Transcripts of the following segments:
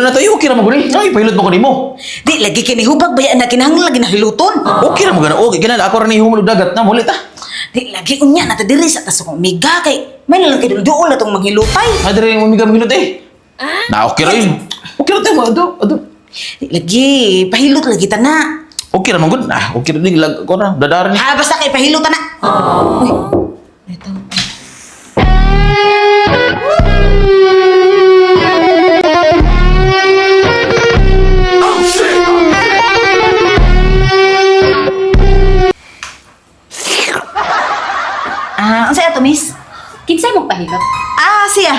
na tayo, okay ra mo gani. Ay, pahilot mo ko nimo. Di lagi kini hubag baya na kinahanglan lagi nahiluton. Okay ra mo gana. Okay gana ako ra ni humulog dagat na mulit ah. Di lagi unya na ta diri sa tas akong umiga kay may nalang kay duol na tong manghilutay. Ah, diri mo migam hilot eh. Na okay ra yun. Okay ra tayo ado, ado. Di lagi pahilot lagi ta na. Okay ra man gud. Ah, okay ra ni lag ko na dadaran ni. Ah, basta kay pahilot ta na. Uy, ito. Ah, unsa ato, miss? Kinsay mong pahilot? Ah, siya.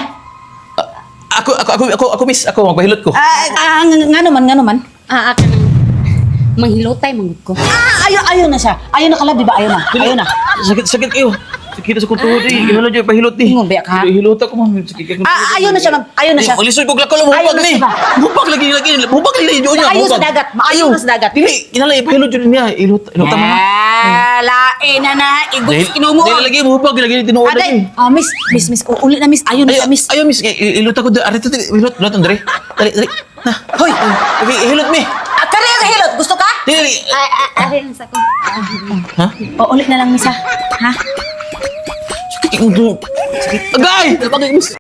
Ako ako ako ako ako miss, ako magpahilot ko. Ah, ah, ngano man, ngano man. Ah, kanang manghilotay manggod ko. Ah, ayo ayo na siya. Ayo na kalab, di ba? Ayo na. Ayo na. Sakit sakit kayo. Sakit sa kong tuhod eh. Kinahanglan jud pahilot ni. Ingon ba ka? Hilot ako ma'am. Sakit kay Ah, ayo na siya, ma'am. Ayo na siya. Lisod ko glakol mo Ayaw hubag na ni. siya ba? Hubag lagi lagi. Hubag lagi jud niya. Maayo sa hubag. dagat. Maayo na sa dagat. Dili kinahanglan ipahilot jud niya. Hilot hilot tama. Ah, lain na na. Igos kinumo. Dili lagi hubag lagi tinuod Aday, lagi. ah, miss, miss, miss, uli na, miss. Ayo na Ayo, siya, miss. ayo miss, hilot ako diri. Arito hilot, hilot diri. Dali, dali. Na. Hoy, Okay, hilot mi. ah, kari ang hilot. Gusto ka? Dili. Ay, ah, ah, sa ko. Ha? O, ulit na lang, miss, ha? Ha? Sakit yung Sakit. Agay! Bagay, miss.